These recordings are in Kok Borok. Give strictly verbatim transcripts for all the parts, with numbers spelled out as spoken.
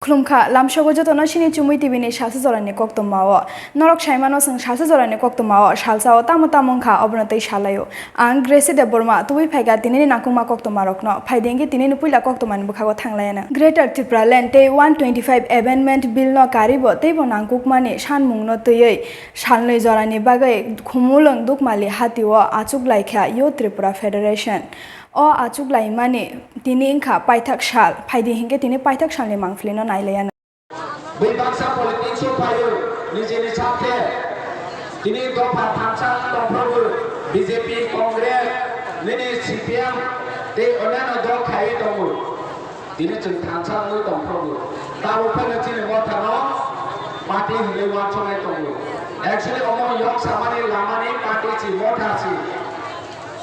Khulumkha, lamsogo jotono sini Chumui T V ni salsa jorani koktwmao. Norok saimano chwng salsa jorani koktwmao salsao tamo tamo wngkha obono tei salaio. Ang Gracie Debbarma, tubui phaikha tinini nangkukma koktwmarokno. Phaidi hwnkhe tinini puila koktwmani bwkhago thanglaianw. Greater Tipraland tei one twenty-five Amendment Bill no karibo teibo nangkukmani sanmungno twiwi salnwi jorani bagwi Khumulwng Dukmali hatio achuklaikha Youth Tripura Federation. O achuklaimani tini wngkha paithak sal, phaidi hwnkhe tini paithak salni mangpilino nailaianw. Bui baksa politics o phaio, nijini sakhe tini dopha thansa tongphrogo, B J P, Congress, nini C P M tei onano dol khaiwi tongo. Tini chwng thansa wngwi tongphrogo. Tabuk phano chini mothano party hwnwi uansuknai tongo. Actually, omo yok samani lamani party si motha si.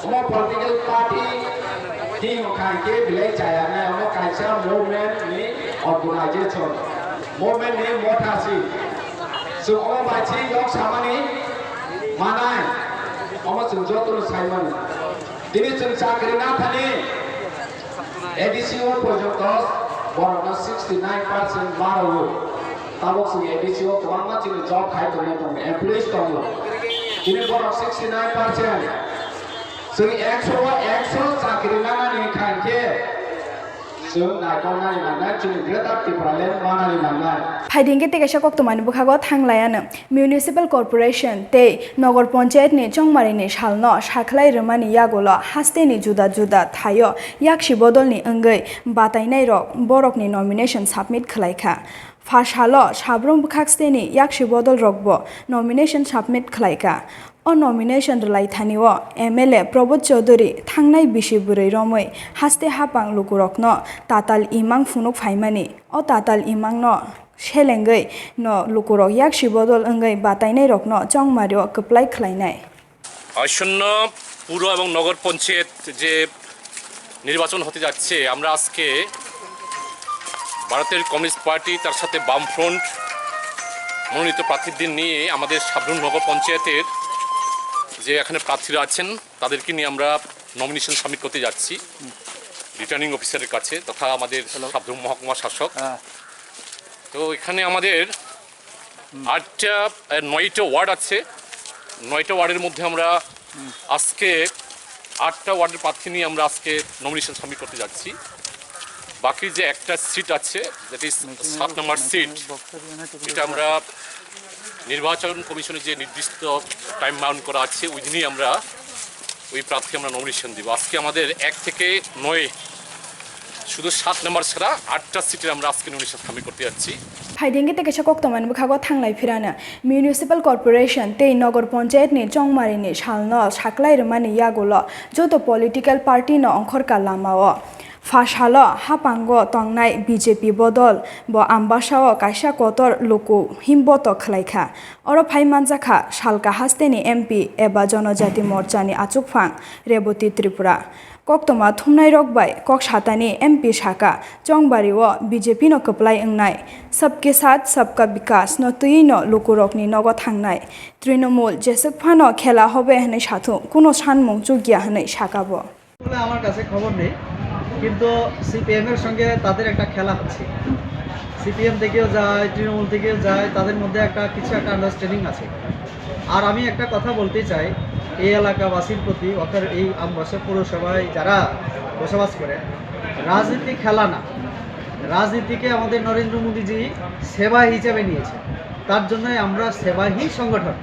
Omo political party thing wngkha hwnkhe belai chaya nai, omo kaisa movement ni organization, movement ni motha si. Chwng omo bai si yok samani manai, omo chwng jotono sai mano. Tini chwng chakri na thani A D C o porjonto borokno sixty nine percent ma rwo. Tabuk chwng A D C o kwbangma chini job khai tongnai tongo, employees tongo. Tini borok sixty nine percent. Chwng ekso o ekso chakri nanani kha hwnkhe chwng naikolnani nangnai, chini Greater Tipraland manani nangnai. Phaidi hwnkhe tei kaisa koktwmani bwkhago thanglaianw. Municipal Corporation tei Nogor Ponchayat ni chongmari ni salno sakhlai rwmani yagulo haste ni juda juda thaio yaksi bodol ni wngwi batainai rok borok ni nomination submit khwlaikha. Pha salo sabrum bwkhak steni yaksi bodol rokbo nomination submit khwlaikha. O nomination rwlaithani o M L A Prabodh Chaudhury thangnai bisi bwrwi romwi haste hapang lukurokno tatal imang phunuk phaimani. O tatal imangno selengwi no lukurok yaksi bodol wngwi batainairokno chongmario kwplai khwlainai. আসন্ন পুর এবং নগর পঞ্চায়েত যে নির্বাচন হতে যাচ্ছে, আমরা আজকে ভারতের কমিউনিস্ট পার্টি, তার সাথে বামফ্রন্ট মনোনীত প্রার্থীদের নিয়ে আমাদের সাবরুম নগর পঞ্চায়েতের যে এখানে প্রার্থীরা আছেন, তাদেরকে নিয়ে আমরা নমিনেশন সাবমিট করতে যাচ্ছি রিটার্নিং অফিসারের কাছে তথা আমাদের সাবরুম মহকুমা শাসক। তো এখানে আমাদের আটটা, আহ, নয়টা ওয়ার্ড আছে। নয়টা ওয়ার্ডের মধ্যে আমরা আজকে আটটা ওয়ার্ডের প্রার্থী নিয়ে আমরা আজকে নমিনেশন সাবমিট করতে যাচ্ছি। বাকি যে একটা সিট আছে, দ্যাট ইজ সাত নম্বর সিট, এটা আমরা নির্বাচন কমিশনের যে নির্দিষ্ট টাইম বাউন্ড করা আছে, ওই দিনই আমরা ওই প্রার্থী আমরা নমিনেশন দিব। আজকে আমাদের এক থেকে নয়, শুধু সাত নম্বর ছাড়া আটটা সিটের আমরা আজকে নমিনেশন সাবমিট করতে যাচ্ছি। Phaidi hwnkhe tei kaisa koktwmani bwkhago thanglai phirano. Municipal Corporation tei Nogor Ponchayat ni chongmari ni salno saklai rwmani yagulo joto political party no ongkhorka lamao. Pha salo hapango tongnai B J P bodol bo Ambasao kaisa kotor luku himboto khwlaikha. Oro phai manjakha salka hasteni M P eba Jonojati Morchani achukphang Reboti Tripura. Koktwma thumnairok bai kok satani M P saka, chongbario B J P no kwplai wngnai, Sabke Saath Sabka Vikas no twiwi no lukurokni nogo thangnai. Trinamool jeswk phano khela hobe hwnwi sathung, kuno sanmung chukya hwnwi saka bo. বলে আমার কাছে খবর নেই, কিন্তু সিপিএম এর সঙ্গে তাদের একটা খেলা হচ্ছে। সিপিএম থেকেও যায়, তৃণমূল থেকেও যায়, তাদের মধ্যে একটা কিছু একটা আন্ডারস্ট্যান্ডিং আছে। আর আমি একটা কথা বলতে চাই এই এলাকাবাসীর প্রতি, অর্থাৎ এই আমবাসা পৌরসভায় যারা বসবাস করে, রাজনীতি খেলা না। রাজনীতিকে আমাদের নরেন্দ্র মোদীজি সেবা হিসাবে নিয়েছে, তার জন্যই আমরা সেবাহী সংগঠন।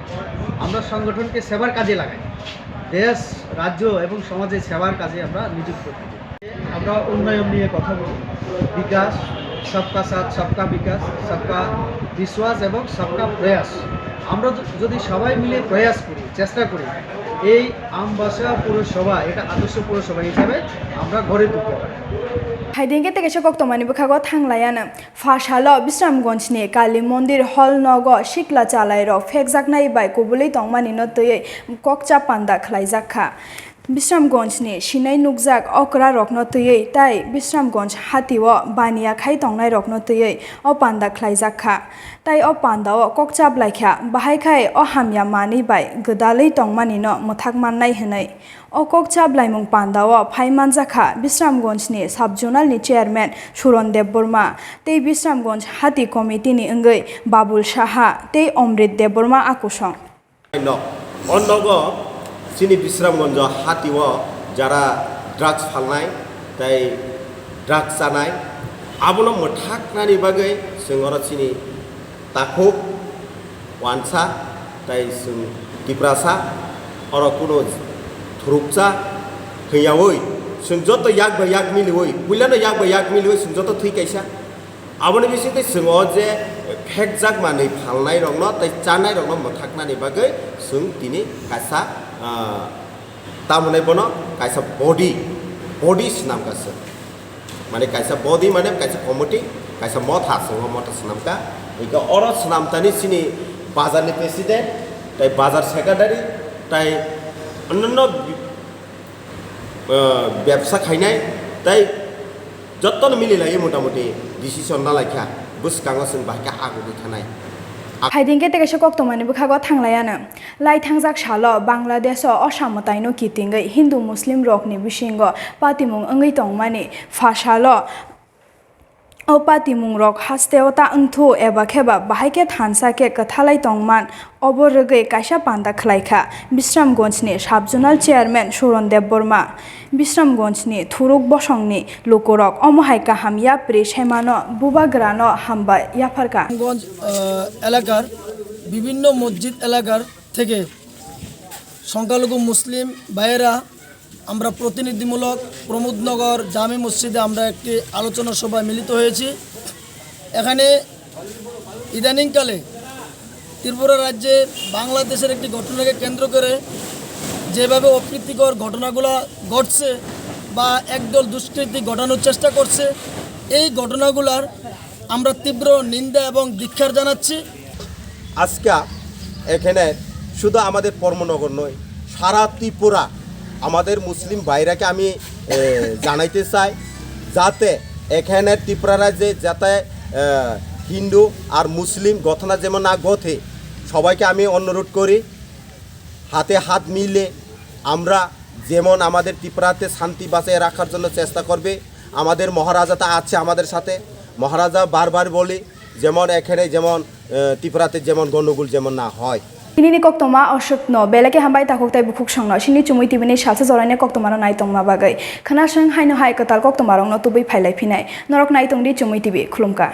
আমরা সংগঠনকে সেবার কাজে লাগাই, দেশ, রাজ্য এবং সমাজের সেবার কাজে আমরা নিযুক্ত থাকি। আমরা উন্নয়ন নিয়ে কথা বলি, বিকাশ, সবকা সাথ, সবকা বিকাশ, সবকা বিশ্বাস এবং সবকা প্রয়াস। আমরা য-, যদি সবাই মিলে প্রয়াস করি, চেষ্টা করি, এই আমবাসা পৌরসভা এটা আদর্শ পৌরসভা হিসাবে আমরা গড়ে তুলতে পারি। Phaidi hwnkhe tei kaisa koktwmani bwkhago thanglaianw. Pha salo Bisramganj ni Kali Mondir hall nogo sikla chalairok phekjaknai bai kubulwi tongmani no twiwi kokcha panda khwlaijakha. Bisramganjni sinai nukjak okra rokno twiwi tai Bisramganj hatio baniya khai tongnai rokno twiwi o panda khlaijak kha. Tai o pandao kok chablai kha, bahai khai o hamya manwi bai gwdalwi tongmani no mwthak mannai hwnwi. O kok chablaimung pandao phai manjak kha Bisramganjni sub-zonal ni chairman Suron Debbarma tei Bisramganj hati committee ni wngwi Babul Saha tei Omrit Debbarma akusong. No, o nogo chini Bisramganjo hatio jara drugs phalnai tei drugs chanai, abono mwthaknani bagwi chwng oro chini takhuk, wansa, tei chwng Tiprasa, oro kuno thuruksa hwnyaui chwng joto yak bai yak miliui, puilano yak bai yak miliui chwng joto thwi kaisa. Aboni bisingtwi chwng o je phekjak manwi phalnairokno tei chanairokno mwthaknani bagwi chwng tini kaisa, ah, tamo hwnwi bono kaisa body, body swnamkha chwng. Mane kaisa body mane kaisa committee, kaisa motha chwng o motha swnamkha. Hwnkhe oro swnamtani chini bazarni president, tei bazar secretary, tei onno eh, bebsa khainai tei jotono mililaiwi motamuti decision nalaikha, bwskango chwng bahai khe agugwi thanai. Phaidi hwnkhe tei kaisa koktwmani bwkhago thanglaianw. Lai thangjak salo Bangladesh-o osa mwtaino kitingwi Hindu Muslim rokni bisingo patimung wngwi tongmani pha salo O patimungrok hasteo ta wngthu eba kheba bahai khe thansa khe kwthalai tongman, obo rwgwi kaisa panda khlai kha Bisramganjni Sub-Zonal Chairman Suron Debbarma. Bisramganjni thuruk bosongni lukurok omo hai kaham yapri saimano bubagrano hambai yapharkha. গঞ্জ, আহ, এলাকার বিভিন্ন মসজিদ এলাকার থেকে সংখ্যালঘু মুসলিম ভাইয়েরা আমরা প্রতিনিধিমূলক প্রমোদনগর জামে মসজিদে আমরা একটি আলোচনা সভায় মিলিত হয়েছি। এখানে ইদানিংকালে ত্রিপুরা রাজ্যে বাংলাদেশের একটি ঘটনাকে কেন্দ্র করে যেভাবে অপ্রীতিকর ঘটনাগুলো ঘটছে বা একদল দুষ্কৃতী ঘটানোর চেষ্টা করছে, এই ঘটনাগুলোর আমরা তীব্র নিন্দা এবং ধিক্কার জানাচ্ছি। আজকে এখানে শুধু আমাদের পরমনগর নয়, সারা ত্রিপুরা আমাদের মুসলিম ভাইরাকে আমি, এ, জানাইতে চাই, যাতে এখানে ত্রিপুরা রাজ্যে যাতে, এ, হিন্দু আর মুসলিম ঘটনা যেমন না ঘটে, সবাইকে আমি অনুরোধ করি, হাতে হাত মিলে আমরা যেমন আমাদের ত্রিপুরাতে শান্তি বাঁচিয়ে রাখার জন্য চেষ্টা করবে। আমাদের মহারাজা তা আছে আমাদের সাথে। মহারাজা বারবার বলি, যেমন এখানে যেমন, আহ, ত্রিপুরাতে যেমন গণ্ডগোল যেমন না হয়। Tinini koktoma oswkno belai khe hambai takhuk tei bukhuk songno chini Chumui T V ni salsa joraini koktoma rok nai tongma bagwi. Khwna swng haino hai kwtal koktoma rokno tubui phailai phinai. Norok nai tongdi Chumui T V, khulumkha.